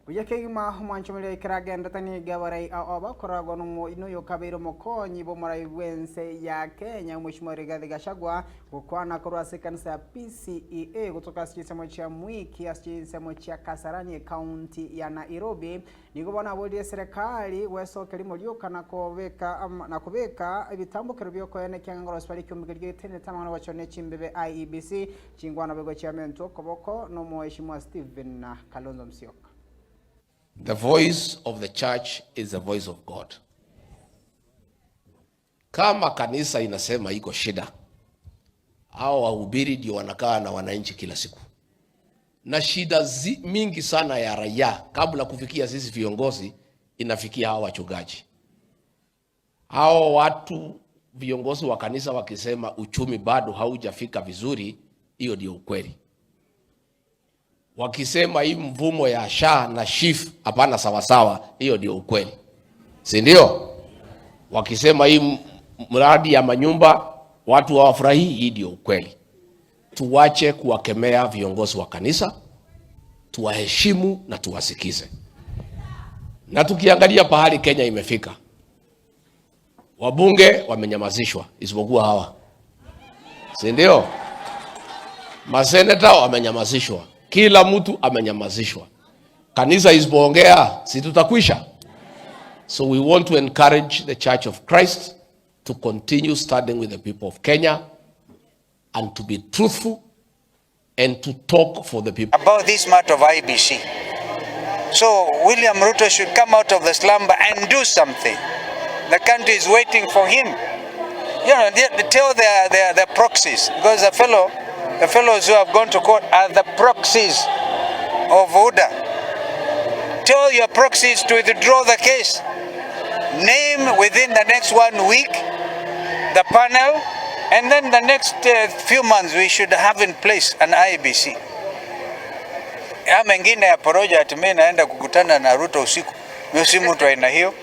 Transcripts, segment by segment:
Buya kegima omwanchomeria ekeragendete niga abarai ao bakoragwa nomoino oyo okabeire omokonyi bw'omorai bw'ense ya Kenya Omweshimiwa Rigathi Gachagua gokwana korwa ase ekanisa ya PCEA gotoka ase chinsemo chia Mwiki ase chinsemo chia Kasarani ecounty ya Nairobi. Nigo bono aborire eserekari gwesokia rimo rioka na kobeka na kobeka ebitambokero biokoena ekiang'a ngorosi bare ekiombe keria getenenete amang'ana gochora ne chimbebe IEBC chingwana boigo chiamentwe okoboko nomoeshimiwa Stephen Kalonzo Musyoka. The voice of the church is the voice of God. Kama kanisa inasema iko shida, hao wahubiri ndio wanakaa na wananchi kila siku, na shida mingi sana ya raia kabla kufikia sisi viongozi inafikia hao wachungaji. Hao watu viongozi wa kanisa wakisema uchumi bado haujafika vizuri, hiyo ndio ukweli. Wakisema hii mfumo ya SHA na SHIF hapana sawasawa, hiyo ndio ukweli, si ndio? Wakisema hii mradi ya manyumba watu hawafurahii, hii ndio ukweli. Tuwache kuwakemea viongozi wa kanisa, tuwaheshimu na tuwasikize. Na tukiangalia pahali Kenya imefika, wabunge wamenyamazishwa isipokuwa hawa, si ndio? Maseneta wamenyamazishwa, kila mtu amenyamazishwa. Kanisa isipoongea, si tutakwisha? So we want to encourage the Church of Christ to continue standing with the people of Kenya and to be truthful and to talk for the people. About this matter of IEBC. So William Ruto should come out of the slumber and do something. The country is waiting for him. They tell their proxies, because the fellows who have gone to court are the proxies of UDA. Tell your proxies to withdraw the case. Name within the next one week the panel, and then the next few months we should have in place an IEBC. Ya mengine ya porojo ati mimi naenda kukutana na Ruto usiku. Mimi si mtu aina hiyo.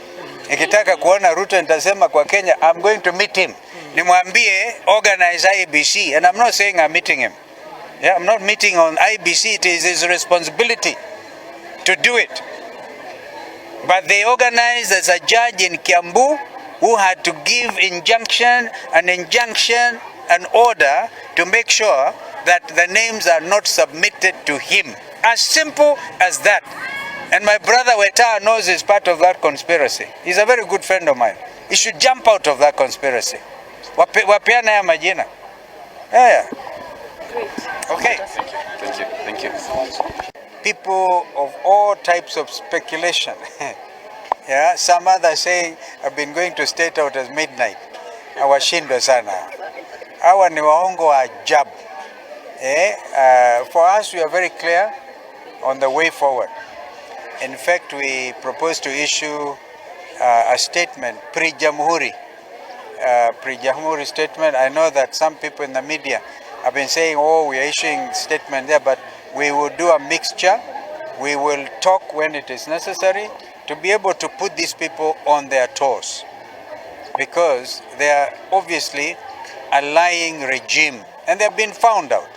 Nikitaka kuona Ruto nitasema kwa Kenya, I'm going to meet him. Nimwambie organize IEBC, and I'm not saying I'm meeting him. Yeah, I'm not meeting on IEBC. It is his responsibility to do it. But they organized as a judge in Kiambu who had to give an injunction, an order to make sure that the names are not submitted to him. As simple as that. And my brother Weta knows he's part of that conspiracy. He's a very good friend of mine. He should jump out of that conspiracy. Wapeana haya majina. Yeah. Okay. Thank you. Thank you. Thank you. People of all types of speculation. Yeah, some others say I've been going to State House at midnight. Hawashindwe sana. Hawa ni waongo wa ajabu. For us, we are very clear on the way forward. In fact, we propose to issue a statement pre-Jamhuri. Pre-Jamhuri statement. I know that some people in the media have been saying, "Oh, we are issuing statement there," but we will do a mixture. We will talk when it is necessary to be able to put these people on their toes, because they are obviously a lying regime and they have been found out.